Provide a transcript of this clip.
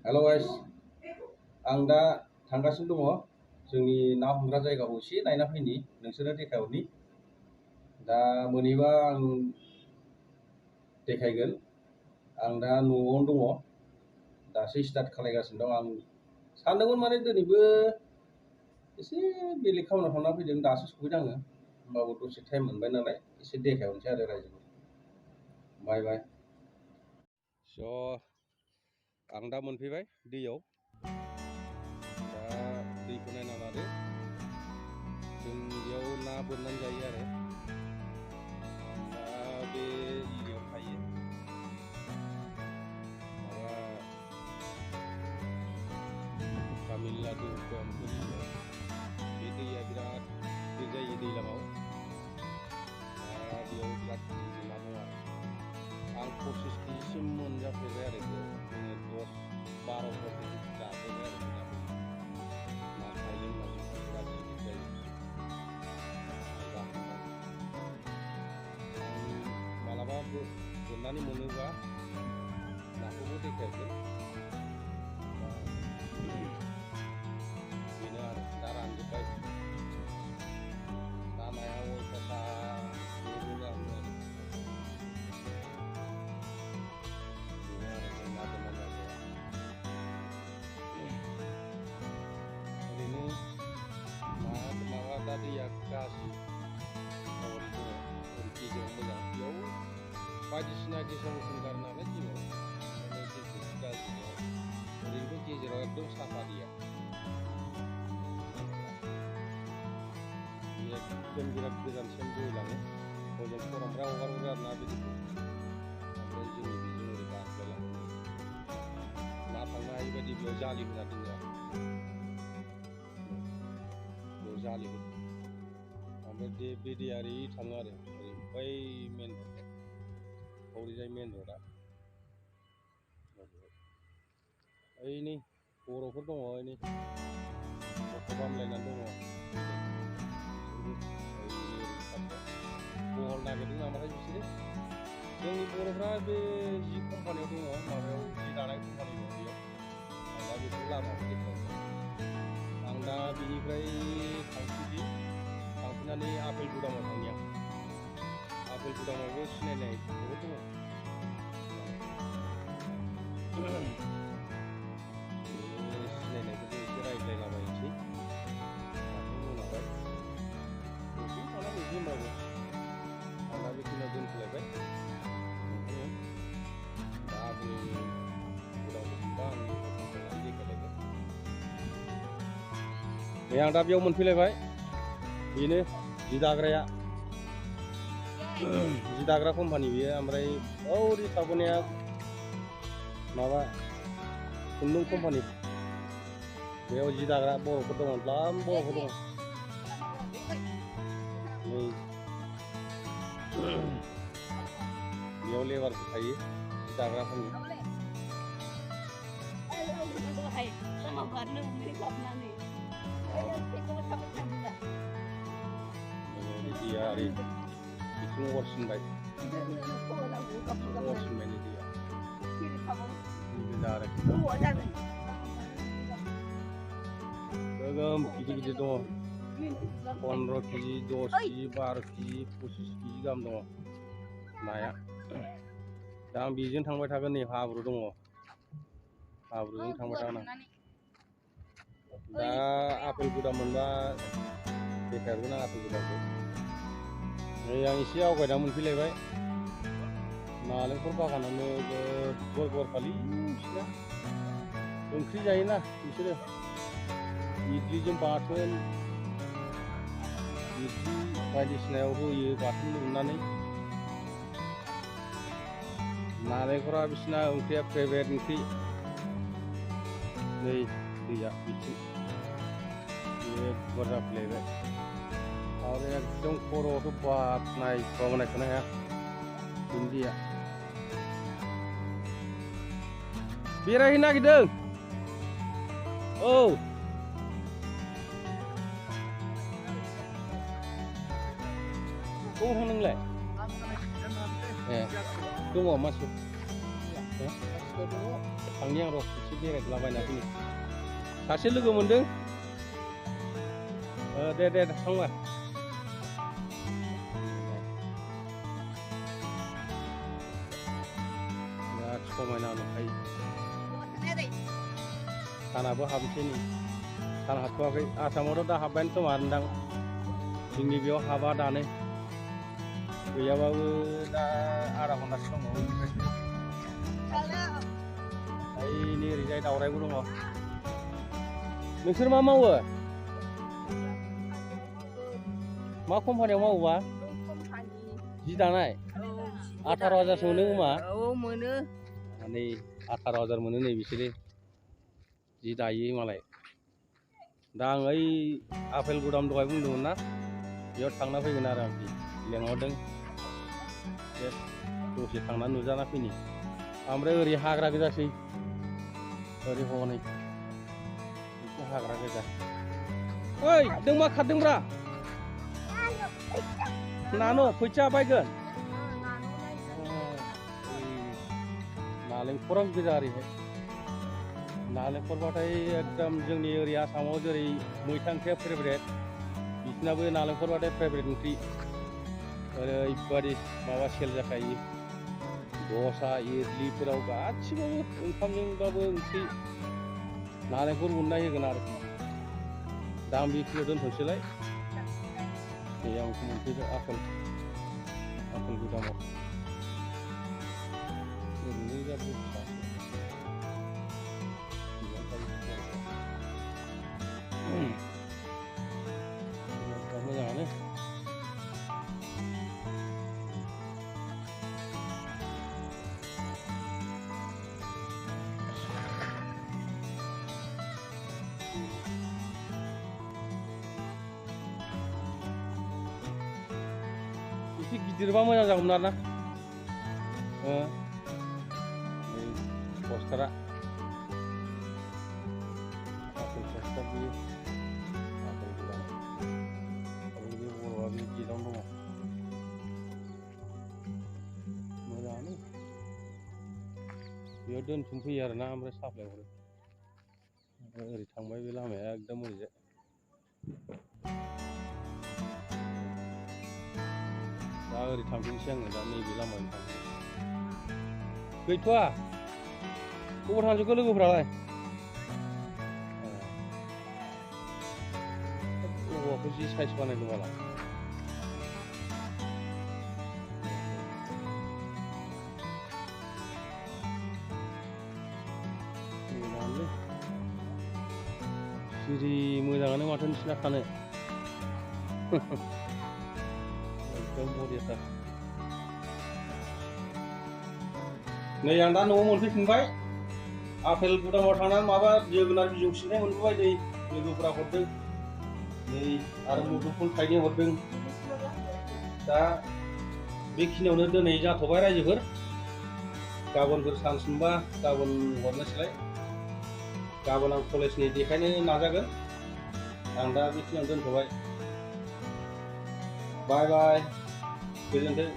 हेल' guys, आं दा थांगासिनो दङ जोंनि ना हमग्रा जायगाखौ एसे नायना फैनि नोंसोरनो देखायहरनि। दा मोनहैबा आं देखायगोन। आं दा न'आवनो दङ, दासो स्टार्ट खालायगासिनो दं। आं सानदोंमोन माने दिनैबो एसे बेलेग खामानियाव थांना फैदों, दासो सफैदों आङो। होमबाबो दसे टाइम मोनबाय नालाय एसे देखायहरनोसै आरो रायजोखौ। बाय बाय। आं दा मोनफैबाय दैयाव। दा दैखौ नायना लादो, जों बेयाव ना बोननानै जायो आरो दा बे एरियायाव थायो माबा तामिलनाडु कोयम्बटुर बे दैया बिराद गिदिर जायो दैज्लाङाव। दा बेयाव बिराद गिदिर ना दं आरो आं 25 केजिसिम मोनजाफेरबाय आरो बेयाव जोङो 10-12 केजि जाफेरबाय आरो नाखौ। ना थाइलेण्ड नाखौ बिराद गिदिर जायो। आं मालाबा बोननानै मोनोबा नाखौबो देखायहरगोन। बेनो आरो दा रानजोब्बाय, दा नाया अयथासार बेनो आरो ना बोनना जाग्राया। ओरैनो माबा दा दैया गाज्रि सावरि दङ, ओरै गेजेराव मोजां। बेयाव बायदिसिना गेसाव गोफोन गारो नालाय दैयाव, ओंखायनो दैखौ गाज्रि नुयो। ओरैनोथ' गेजेराव एकदम साफा दैया, एकदम बिराद गोजानसिम बोहैलाङो। हजों खरमफ्रा हगारहरो आरो ना बे दैखौ, ओमफ्राय जोंनि बेजों ओरै बारस्लायलाङो। ना थांनो हायि बायदि बेयाव जालि होना दोनो आरो बेयाव जालि होयो। ओमफ्राय बे दैया ओरै थाङो आरो ओरै बै मेन रड, हरैजाय मेन रडआ। ओइ नै बर'फोर दङ, ओइ नै गथ' बामलायनानै दङ। बहल नागिरदों नामाथाय बिसोरो। जोंनि बर'फ्रा बे जि कम्पानियाव दङ, माबायाव जि दानाय कम्पानि दं बेयाव। आं दा बेखौ लामाखौ देखायहरगोन। आं दा बेनिफ्राय थांफिननानै आपेल गुदामाव थांनि आं। आपेल गुदामावबो सिनायनाय बहुद दङ। सिनायनायफोरजों एसे रायज्लायलाबायनोसै। दाथ' मोनाबाय, दसे थाना फैनोसै होमबाबो। आं दा बेखिनियाव दोनथ'लायबाय। दा आपेल गुदामाव मोनबा आं थांनानै देखायलायगोन। नै आं दा बेयाव मोनफैलायबाय, बेनो जि दाग्राया, जि दाग्रा कम्पानि बेयो। ओमफ्राय ओरै थाबोनाया माबा खुन्दुं कम्पानि, बेयाव जि दाग्रा बर'फोर दङ, द्लाम बर'फोर दङ। नै बेयाव लेबारफोर थायो जि दाग्राफोरनि। दैया ओरै बिथिं अरसिनबाय, अरसिनबाय नै दैया गोगोम गिदिर गिदिर दङ, 15 केजि, 10 केजि, 12 केजि, 25 केजि गाहाम दङ नाया। दा आं बेजों थांबाय थागोन। नै हाब्रु दङ, हाब्रुजों थांबाय थागोन आं। दा आपेल गुदाम मोनबा देखायहरगोन आं आपेल गुदामखौ। नै आं एसे आवगायना मोनफैलायबाय। नालेंखर बागानानो गुवार गुवार खालि बिसिना। ओंख्रि जायोना बिसोरो, इडलिजों बाथोन, इडलि बायदिसिनायाव होयो बाथोन उननानै। नालेंखरा बिसिना ओंख्रिया फेभरेट ओंख्रि। नै दैया बिथिं गुवार जाफैलायबाय आरो एकदम खर'आवथ' बाब नायखोनो हाया बिनि दैया। बेरायहैनो नागिरदों। औ बबाव थांदों नोंलाय? ए दङ मानसि थांनि आं र' एसे बेरायलाबायना फैनि सासे लोगो मोनदों दे थांबा बिराद समायना नुखायो सानाबो हाबनोसै नै सान हाबथ'वाखै आसामावथ' दा हाबबायानो खोमा नोंदां जोंनि बेयाव हाबा दानो गैयाबाबो दा आधा घन्टासो दंबावो नै ओरैजाय दावरायबो दङ नोंसोर मा मावो मा कम्पानियाव मावोबा जि दानाय 18,000 मोनो खोमा मोनो नै 18,000 मोनो नै बिसोरो जि दायो मालाय दा आं ओइ आपेल गुदाम दहाय बुंदोंमोन ना बेयाव थांना फैगोन आरो आं लेंहरदों दसे थांना नुजाना फैनि ओमफ्राय ओरै हाग्रा गोजासै ओरै हनै एसे हाग्रा गोजा ओइ नों मा खारदोंब्रा नानो फैसा बायगोन नालेंखराव गोजा ओरैहाय नालेंखरबाथाय एकदम जोंनि ओरै आसामाव जेरै मैथा ओंख्रिया फेभरेट बिसिनाबो नालेंखरबाथाय फेभरेट ओंख्रि ओरैबादि माबा सेल जाखायो दसा इडलिफोराव गासिबावबो ओंखामजोंबाबो ओंख्रि नालेंखर उननाय होगोन आरोखि दा आं बेखिनियाव दोनथ'सैलाय नै आं मोनफैबाय आपेल गुदामाव ओरैनो जाबो मोजाङानो एसे गिदिरबा मोजां जागौमोन आरोना पस्टारा आपेल पस्टार बियो आपेल गुदाम आरो बे बर'आ बे गेटआवनो दङ मोजाङानो बेयाव दोनथुमफैयो आरोना ओमफ्राय साप्लाय हरो ओरै थांबाय बे लामाया एकदम ओरैजाय दा ओरै थांफिनसै आङो दा नैबे लामाजों थांसै गैथ'वा बबाव थांजोबखो लोगोफ्रालाय औवाखौ जि साइज बानायदों बाला मोजाङानो सिरि मोजाङानो माथो नोंसिना थानो एकदम बरियाथार नै आं दा न'आव मोनफैफिनबाय आपेल गुदामाव थांनानै माबा जोगोनार बिजौ सिन्थाय मोनबोबाय नै लोगोफोरा हरदों नै आरो मुदुफुल थाइनै हरदों दा बेखिनियावनो दिनै जाथ'बाय रायजोफोर गाबोनफोर चान्स मोनबा गाबोन हरनोसैलाय गाबोन आं कलेजनि देखायनो नाजागोन आं दा बेखिनियावनो दोनथ'बाय बाय बाय गोजोन्थों